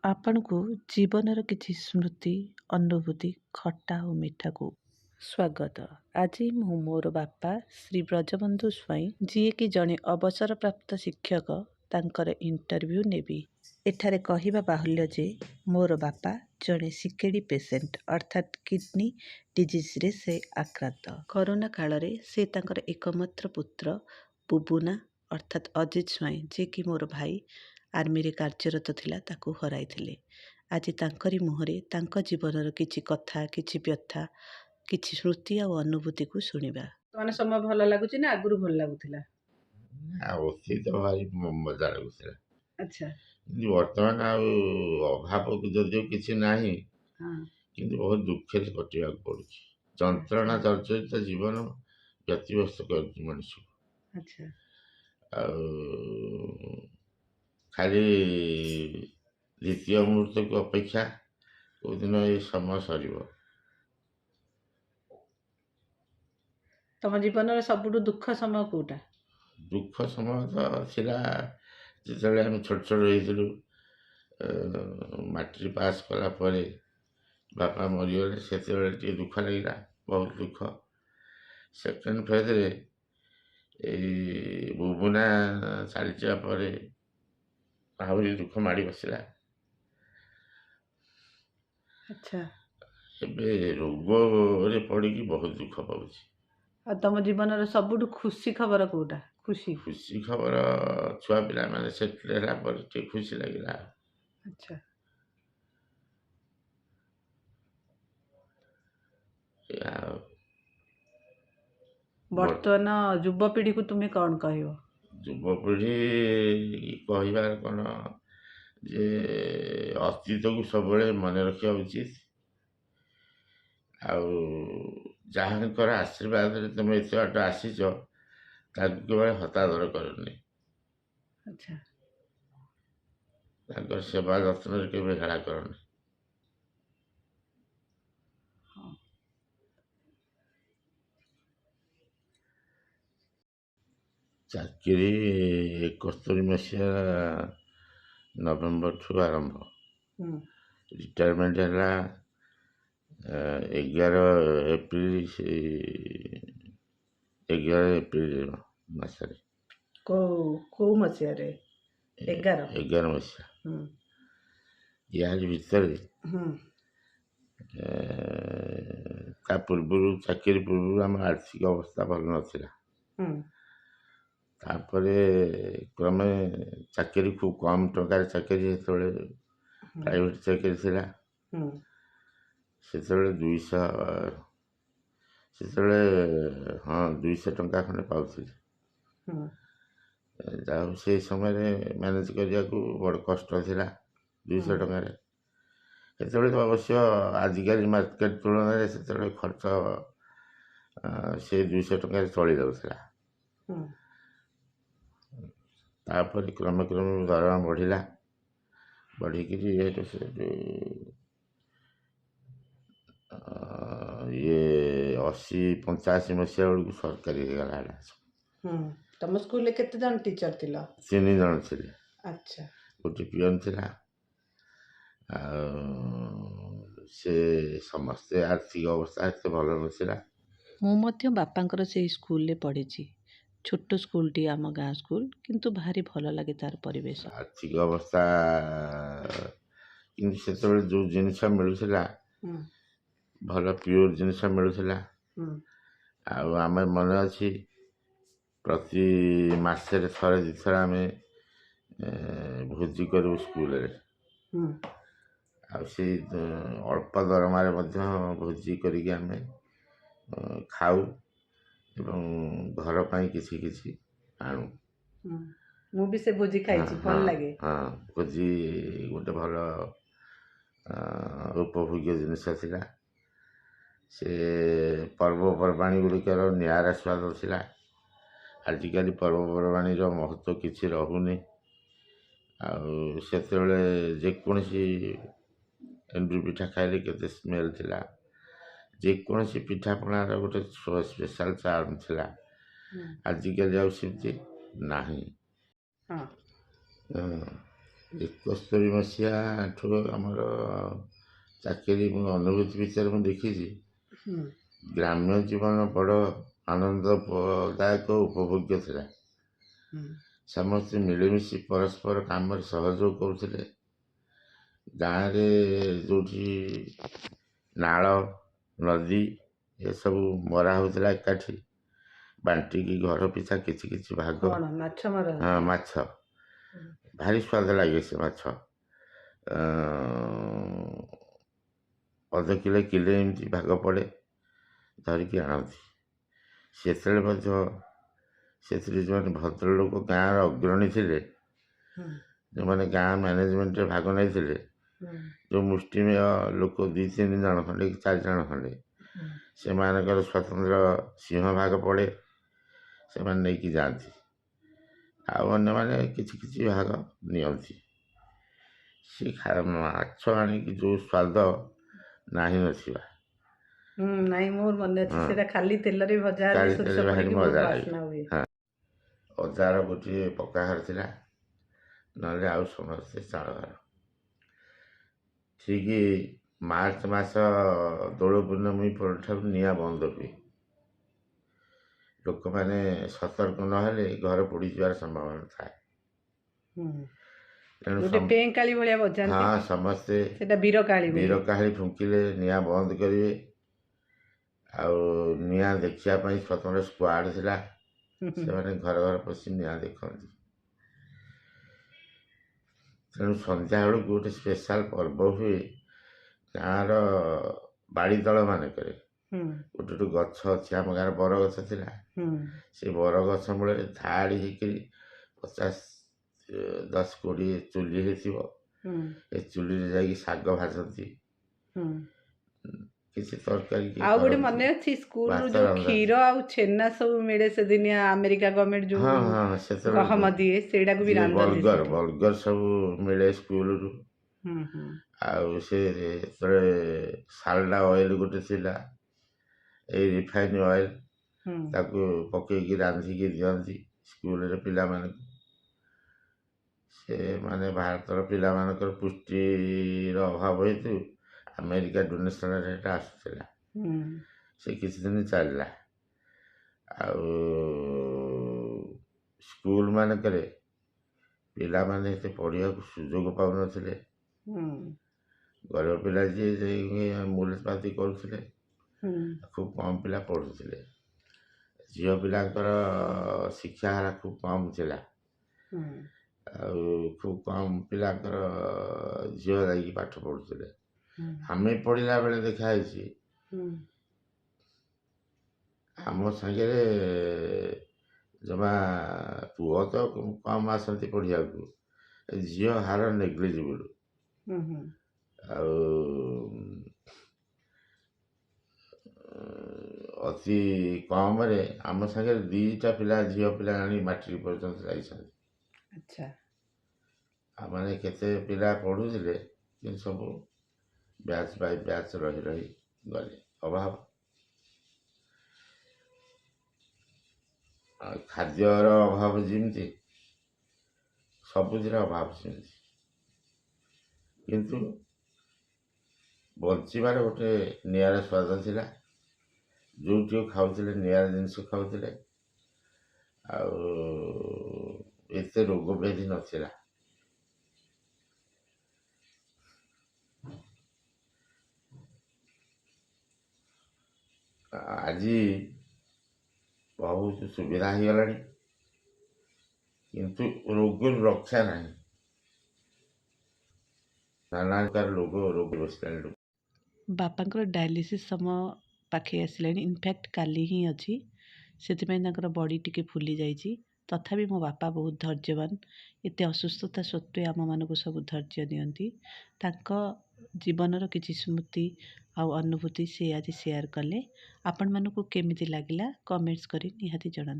ଆପଣଙ୍କୁ ଜୀବନର କିଛି ସ୍ମୃତି, ଅନୁଭୂତି, ଖଟା ଆଉ ମିଠାକୁ ସ୍ୱାଗତ। ଆଜି ମୁଁ ମୋର ବାପା ଶ୍ରୀ ବ୍ରଜବନ୍ଧୁ ସ୍ୱାଇଁ, ଯିଏକି ଜଣେ ଅବସରପ୍ରାପ୍ତ ଶିକ୍ଷକ, ତାଙ୍କର ଇଣ୍ଟରଭ୍ୟୁ ନେବି। ଏଠାରେ କହିବା ବାହୁଲ୍ୟ ଯେ ମୋର ବାପା ଜଣେ ସିକେଡ଼ି ପେସେଣ୍ଟ, ଅର୍ଥାତ୍ କିଡ଼ନୀ ଡିଜିଜ୍ରେ ସେ ଆକ୍ରାନ୍ତ। କରୋନା କାଳରେ ସେ ତାଙ୍କର ଏକମାତ୍ର ପୁତ୍ର ବୁବୁନା, ଅର୍ଥାତ୍ ଅଜିତ ସ୍ୱାଇଁ, ଯିଏକି ମୋର ଭାଇ, ଆର୍ମିରେ କାର୍ଯ୍ୟରତ ଥିଲା, ତାକୁ ହରାଇଥିଲେ। ଆଜି ତାଙ୍କରି ମୁହଁରେ ତାଙ୍କ ଜୀବନର କିଛି କଥା, କିଛି ବ୍ୟଥା, କିଛି ସ୍ମୃତି ଆଉ ଅନୁଭୂତିକୁ ଶୁଣିବା। ବର୍ତ୍ତମାନ ସମୟ ଭଲ ଲାଗୁଛି ନା ଆଗରୁ ଭଲ ଲାଗୁଥିଲା? ଆଉ ଅତୀତ ଭାରି ମଜା ଲାଗୁଥିଲା। ଆଚ୍ଛା। କିନ୍ତୁ ବର୍ତ୍ତମାନ ଆଉ ଅଭାବ ଯଦିଓ କିଛି ନାହିଁ, କିନ୍ତୁ ବହୁତ ଦୁଃଖରେ କଟିବାକୁ ପଡ଼ୁଛି। ଯନ୍ତ୍ରଣା ଜର୍ଜରିତ ଜୀବନ ବ୍ୟତିବ୍ୟସ୍ତ କରୁଛି ମଣିଷକୁ। ଆଚ୍ଛା। ଆଉ ଖାଲି ଦ୍ୱିତୀୟ ମୁହୂର୍ତ୍ତକୁ ଅପେକ୍ଷା, କେଉଁଦିନ ଏ ସମୟ ସରିବ। ତମ ଜୀବନର ସବୁଠୁ ଦୁଃଖ ସମୟ କୋଉଟା? ଦୁଃଖ ସମୟ ତ ଥିଲା ଯେତେବେଳେ ଆମେ ଛୋଟ ଛୋଟ ହେଇଥିଲୁ। ମାଟ୍ରିକ ପାସ୍ କଲା ପରେ ବାପା ମରିଗଲେ, ସେତେବେଳେ ଟିକେ ଦୁଃଖ ଲାଗିଲା, ବହୁତ ଦୁଃଖ। ସେକେଣ୍ଡ ଫେଜ୍ରେ ଏଇ ବୁବୁନା ଚାଲିଯିବା ପରେ ଆହୁରି ଦୁଃଖ ମାଡ଼ି ବସିଲା। ଆଚ୍ଛା। ଏବେ ରୋଗରେ ପଡ଼ିକି ବହୁତ ଦୁଃଖ ପାଉଛି। ଆଉ ତମ ଜୀବନର ସବୁଠୁ ଖୁସି ଖବର କୋଉଟା? ଖୁସି ଖୁସି ଖବର ଛୁଆ ପିଲାମାନେ ସେଟେଲ୍ ହେଲା ପରେ ଟିକେ ଖୁସି ଲାଗିଲା। ଆଚ୍ଛା। ଆଉ ବର୍ତ୍ତମାନ ଯୁବପିଢ଼ିକୁ ତୁମେ କ'ଣ କହିବ? ଯୁବପିଢ଼ି କହିବାର କ'ଣ ଯେ ଅତୀତକୁ ସବୁବେଳେ ମନେ ରଖିବା ଉଚିତ। ଆଉ ଯାହାଙ୍କର ଆଶୀର୍ବାଦରେ ତୁମେ ଏତେ ବାଟ ଆସିଛ, ତାଙ୍କୁ କେବେ ହତାଦର କରନି। ଆଚ୍ଛା। ତାଙ୍କର ସେବା ଯତ୍ନରେ କେବେ ହେଳା କରନି। ଚାକିରି 71 ମସିହା ନଭେମ୍ବରଠୁ ଆରମ୍ଭ। ରିଟାୟାରମେଣ୍ଟ ହେଲା 11 ଏପ୍ରିଲ, ସେଇ 11 ଏପ୍ରିଲ ମାସରେ। କୋଉ କୋଉ ମସିହାରେ? 11? 11 ମସିହା। ୟାରି ଭିତରେ ତା ପୂର୍ବରୁ, ଚାକିରି ପୂର୍ବରୁ ଆମ ଆର୍ଥିକ ଅବସ୍ଥା ଭଲ ନଥିଲା। ତାପରେ କ୍ରମେ ଚାକିରି, ଖୁବ୍ କମ୍ ଟଙ୍କାରେ ଚାକିରି, ସେତେବେଳେ ପ୍ରାଇଭେଟ୍ ଚାକିରି ଥିଲା। ସେତେବେଳେ 200, ସେତେବେଳେ ହଁ 200 ଟଙ୍କା ଖଣ୍ଡେ ପାଉଥିଲି। ଯାହା ହଉ, ସେଇ ସମୟରେ ମ୍ୟାନେଜ୍ କରିବାକୁ ବଡ଼ କଷ୍ଟ ଥିଲା 200 ଟଙ୍କାରେ। ସେତେବେଳେ ତ ଅବଶ୍ୟ ଆଜିକାଲି ମାର୍କେଟ ତୁଳନାରେ ସେତେବେଳେ ଖର୍ଚ୍ଚ ସେ 200 ଟଙ୍କାରେ ଚଳି ଯାଉଥିଲା। ତାପରେ କ୍ରମେ କ୍ରମେ ଦରମା ବଢ଼ିଲା, ବଢ଼ିକିରି ସେଠୁ ସେଠୁ ଇଏ 80 85 ମସିହା ବେଳକୁ ସରକାରୀ ହେଇଗଲା ଏଇଟା। ତମ ସ୍କୁଲରେ କେତେ ଜଣ ଟିଚର ଥିଲ? 3 ଜଣ ଥିଲେ। ଆଚ୍ଛା। ଗୋଟେ ପିଅନ ଥିଲା। ଆଉ ସେ ସମସ୍ତେ ଆର୍ଥିକ ଅବସ୍ଥା ଏତେ ଭଲ ନଥିଲା। ମୁଁ ମଧ୍ୟ ବାପାଙ୍କର ସେଇ ସ୍କୁଲରେ ପଢ଼ିଛି। ଛୋଟ ସ୍କୁଲଟି, ଆମ ଗାଁ ସ୍କୁଲ, କିନ୍ତୁ ଭାରି ଭଲ ଲାଗେ ତାର ପରିବେଶ। ଆର୍ଥିକ ଅବସ୍ଥା କିନ୍ତୁ ସେତେବେଳେ ଯେଉଁ ଜିନିଷ ମିଳୁଥିଲା, ଭଲ ପିଓର ଜିନିଷ ମିଳୁଥିଲା। ଆଉ ଆମେ ମନେ ଅଛି, ପ୍ରତି ମାସରେ ଥରେ ଦୁଇଥର ଆମେ ଭୋଜି କରିବୁ ସ୍କୁଲରେ। ଆଉ ସେଇ ଅଳ୍ପ ଦରମାରେ ମଧ୍ୟ ଭୋଜି କରିକି ଆମେ ଖାଉ ଏବଂ ଘର ପାଇଁ କିଛି କିଛି ଆଣୁ। ମୁଁ ବି ସେ ଭୋଜି ଖାଇଛି, ଭଲ ଲାଗେ। ହଁ, ଭୋଜି ଗୋଟେ ଭଲ ଉପଭୋଗ୍ୟ ଜିନିଷ ଥିଲା। ସେ ପର୍ବପର୍ବାଣୀ ଗୁଡ଼ିକର ନିଆରା ସ୍ୱାଦ ଥିଲା। ଆଜିକାଲି ପର୍ବପର୍ବାଣୀର ମହତ୍ତ୍ୱ କିଛି ରହୁନି। ଆଉ ସେତେବେଳେ ଯେକୌଣସି ଏଣ୍ଡୁରି ପିଠା ଖାଇଲେ କେତେ ସ୍ମେଲ୍ ଥିଲା, ଯେକୌଣସି ପିଠାପଣାର ଗୋଟେ ସ୍ପେଶାଲ ଚାର୍ମ ଥିଲା। ଆଜିକାଲି ଆଉ ସେମିତି ନାହିଁ। 71 ମସିହାଠୁ ଆମର ଚାକିରି, ମୁଁ ଅନୁଭୂତି ବିଷୟରେ ମୁଁ ଦେଖିଛି। ହୁଁ। ଗ୍ରାମ୍ୟ ଜୀବନ ବଡ଼ ଆନନ୍ଦଦାୟକ, ଉପଭୋଗ୍ୟ ଥିଲା। ହୁଁ। ସମସ୍ତେ ମିଳିମିଶି ପରସ୍ପର କାମରେ ସହଯୋଗ କରୁଥିଲେ। ଗାଁରେ ଯେଉଁଠି ନାଳ, ନଦୀ ଏସବୁ ମରା ହେଉଥିଲା, ଏକାଠି ବାଣ୍ଟିକି ଘର ପିଛା କିଛି କିଛି ଭାଗ। କଣ ମାଛ ମାରନ୍ତି? ହଁ, ମାଛ ଭାରି ସ୍ୱାଦ ଲାଗେ ସେ ମାଛ। ଅଧ କିଲୋ, କିଲୋ ଏମିତି ଭାଗ ପଡ଼େ, ଧରିକି ଆଣନ୍ତି। ସେତେବେଳେ ମଧ୍ୟ ସେଥିରେ ଯେଉଁମାନେ ଭଦ୍ରଲୋକ, ଗାଁର ଅଗ୍ରଣୀ ଥିଲେ, ହୁଁ। ଯେଉଁମାନେ ଗାଁ ମ୍ୟାନେଜମେଣ୍ଟରେ ଭାଗ ନେଇଥିଲେ, ହୁଁ। ଯେଉଁ ମୁଷ୍ଟିମେୟ ଲୋକ 2 3 ଜଣ ଖଣ୍ଡେ କି 4 ଜଣ ଖଣ୍ଡେ, ହୁଁ। ସେମାନଙ୍କର ସ୍ୱତନ୍ତ୍ର ସିଂହ ଭାଗ ପଡ଼େ, ସେମାନେ ନେଇକି ଯାଆନ୍ତି, ଆଉ ଅନ୍ୟମାନେ କିଛି କିଛି ଭାଗ ନିଅନ୍ତି। ସେ ମାଛ ଆଣିକି ଯେଉଁ ସ୍ୱାଦ, ନାହିଁ ନଥିବା। ହୁଁ, ନାଇଁ, ମୋର ମନେ ଅଛି। ହଁ। ସେଟା ଖାଲି ତେଲରେ ଭଜା ହେଲେ ଖାଲି ସୋରିଷ ତେଲରେ ଭାରି ପଡ଼ିକି ବହୁତ ମଜା ଲାଗେ। ବାସ୍ନା ହୁଏ। ହଁ, ଅଜାର ଗୋଟିଏ ପକ୍କା ଘର ଥିଲା, ନହେଲେ ଆଉ ସମସ୍ତେ ଚାଳ ଘର। ଠିକ୍ ମାର୍ଚ୍ଚ ମାସ ଦୋଳ ପୂର୍ଣ୍ଣମୀ ପରଠାରୁ ନିଆଁ ବନ୍ଦ ହୁଏ। ଲୋକମାନେ ସତର୍କ ନହେଲେ ଘର ପୋଡ଼ିଯିବାର ସମ୍ଭାବନା ଥାଏ। ହୁଁ। ତେଣୁ ଗୋଟେ ପେଁକାଳି ଭଳିଆ ବଜାନ୍ତି। ହଁ, ସମସ୍ତେ। ସେଟା ବୀରକାଳି ବୋଲି। ବୀରକାଳି ଫୁଙ୍କିଲେ ନିଆଁ ବନ୍ଦ କରିବେ। ଆଉ ନିଆଁ ଦେଖିବା ପାଇଁ ସ୍ୱତନ୍ତ୍ର ସ୍କ୍ୱାଡ଼ ଥିଲା। ହୁଁ ହୁଁ। ସେମାନେ ଘର ଘର ପଶି ନିଆଁ ଦେଖନ୍ତି। ତେଣୁ ସନ୍ଧ୍ୟାବେଳକୁ ଗୋଟେ ସ୍ପେଶାଲ ପର୍ବ ହୁଏ ଗାଁର ବାଡ଼ି ତଳ ମାନଙ୍କରେ। ହୁଁ। ଗୋଟେ ଗୋଟେ ଗଛ ଅଛି, ଆମ ଗାଁରେ ବରଗଛ ଥିଲା। ହୁଁ। ସେ ବରଗଛ ମୂଳରେ ଧାଡ଼ି ହେଇକରି 50, 10, 20 ଚୁଲି ହେଇଥିବ। ହୁଁ। ଏ ଚୁଲିରେ ଯାଇକି ଶାଗ ଭାଜନ୍ତି, ହୁଁ। କିଛି ତରକାରୀ କିଏ ଆଉ ଗୋଟେ କରନ୍ତି, ମନେ ଅଛି, ସ୍କୁଲରୁ ଭାତ ଯୋଉ ରନ୍ଧନ୍ତି। କ୍ଷୀର ଆଉ ଛେନା ସବୁ ମିଳେ ସେଦିନିଆ, ଆମେରିକା ଗଭର୍ଣ୍ଣମେଣ୍ଟ ହଁ। ଯୋଉ ହଁ, ସେତେବେଳେ ଗହମ ଦିଏ, ସେଇଟାକୁ ବି ଯିଏ ରାନ୍ଧନ୍ତି ବର୍ଗର ସେଠି। ବର୍ଗର ସବୁ ମିଳେ ସ୍କୁଲରୁ। ହୁଁ ହୁଁ। ଆଉ ସେ ଯେତେବେଳେ ସାଲଡା ଅଏଲ ଗୋଟେ ଥିଲା, ଏଇ ରିଫାଇନ୍ ଅଏଲ, ହୁଁ। ତାକୁ ପକେଇକି ରାନ୍ଧିକି ଦିଅନ୍ତି ସ୍କୁଲରେ ପିଲାମାନଙ୍କୁ। ସେ ମାନେ ଭାରତର ପିଲାମାନଙ୍କର ପୁଷ୍ଟିର ଅଭାବ ହେତୁ ଆମେରିକା ଡୋନେସନରେ ସେଇଟା ଆସୁଥିଲା। ହୁଁ। ସେ କିଛି ଦିନ ଚାଲିଲା। ଆଉ ସ୍କୁଲ ମାନଙ୍କରେ ପିଲାମାନେ ଏତେ ପଢ଼ିବାକୁ ସୁଯୋଗ ପାଉନଥିଲେ। ହୁଁ। ଗରିବ ପିଲା ଯିଏ ଯାଇକି ମୂଲପାତି କରୁଥିଲେ, ହୁଁ। ଖୁବ୍ କମ୍ ପିଲା ପଢ଼ୁଥିଲେ। ଝିଅ ପିଲାଙ୍କର ଶିକ୍ଷା ହାର ଖୁବ୍ କମ୍ ଥିଲା। ହୁଁ। ଆଉ ଖୁବ୍ କମ୍ ପିଲାଙ୍କର ଝିଅ ଯାଇକି ପାଠ ପଢ଼ୁଥିଲେ। ହୁଁ। ଆମେ ପଢ଼ିଲା ବେଳେ ଦେଖା ହେଇଛି, ହୁଁ। ଆମ ସାଙ୍ଗରେ ଜମା ପୁଅ ତ କମ୍ ଆସନ୍ତି ପଢ଼ିବାକୁ, ଝିଅ ହାର ନେଗ୍ଲିଜିବୁଲ୍। ହୁଁ ହୁଁ। ଆଉ ଅତି କମରେ ଆମ ସାଙ୍ଗରେ 2ଟା ପିଲା, ଝିଅ ପିଲା ଆଣି ମାଟ୍ରିକ ପର୍ଯ୍ୟନ୍ତ ଯାଇଛନ୍ତି। ଆଚ୍ଛା। ଆଉ ମାନେ କେତେ ପିଲା ପଢ଼ୁଥିଲେ, କିନ୍ତୁ ସବୁ ବ୍ୟାଚ୍ ବାଇ ବ୍ୟାଚ୍ ରହି ରହି ଗଲେ। ଅଭାବ, ଆଉ ଖାଦ୍ୟର ଅଭାବ ଯେମିତି, ସବୁଥିରେ ଅଭାବ ସେମିତି, କିନ୍ତୁ ବଞ୍ଚିବାର ଗୋଟେ ନିଆରା ସ୍ୱାଦ ଥିଲା। ଯେଉଁଠି ଖାଉଥିଲେ ନିଆରା ଜିନିଷ ଖାଉଥିଲେ, ଆଉ ଏତେ ରୋଗ ବ୍ୟାଧି ନଥିଲା। ଆଜି ବହୁତ ସୁବିଧା ହେଇଗଲାଣି, କିନ୍ତୁ ରୋଗରୁ ରକ୍ଷା ନାହିଁ। ନାନା ପ୍ରକାର ରୋଗ, ରୋଗ ବସିଲାଣି ଲୋକ। ବାପାଙ୍କର ଡାୟାଲିସିସ୍ ସମୟ ପାଖେଇ ଆସିଲାଣି, ଇନଫ୍ୟାକ୍ଟ କାଲି ହିଁ ଅଛି। ସେଥିପାଇଁ ତାଙ୍କର ବଡ଼ି ଟିକେ ଫୁଲି ଯାଇଛି। ତଥାପି ମୋ ବାପା ବହୁତ ଧୈର୍ଯ୍ୟବାନ। ଏତେ ଅସୁସ୍ଥତା ସତ୍ତ୍ୱେ ଆମମାନଙ୍କୁ ସବୁ ଧୈର୍ଯ୍ୟ ଦିଅନ୍ତି। ତାଙ୍କ ଜୀବନର କିଛି ସ୍ମୃତି ଆଉ ଅନୁଭୂତି ସେ ଆଜି ସେୟାର କଲେ। ଆପଣମାନଙ୍କୁ କେମିତି ଲାଗିଲା, କମେଣ୍ଟସ୍ କରି ନିହାତି ଜଣାନ୍ତୁ।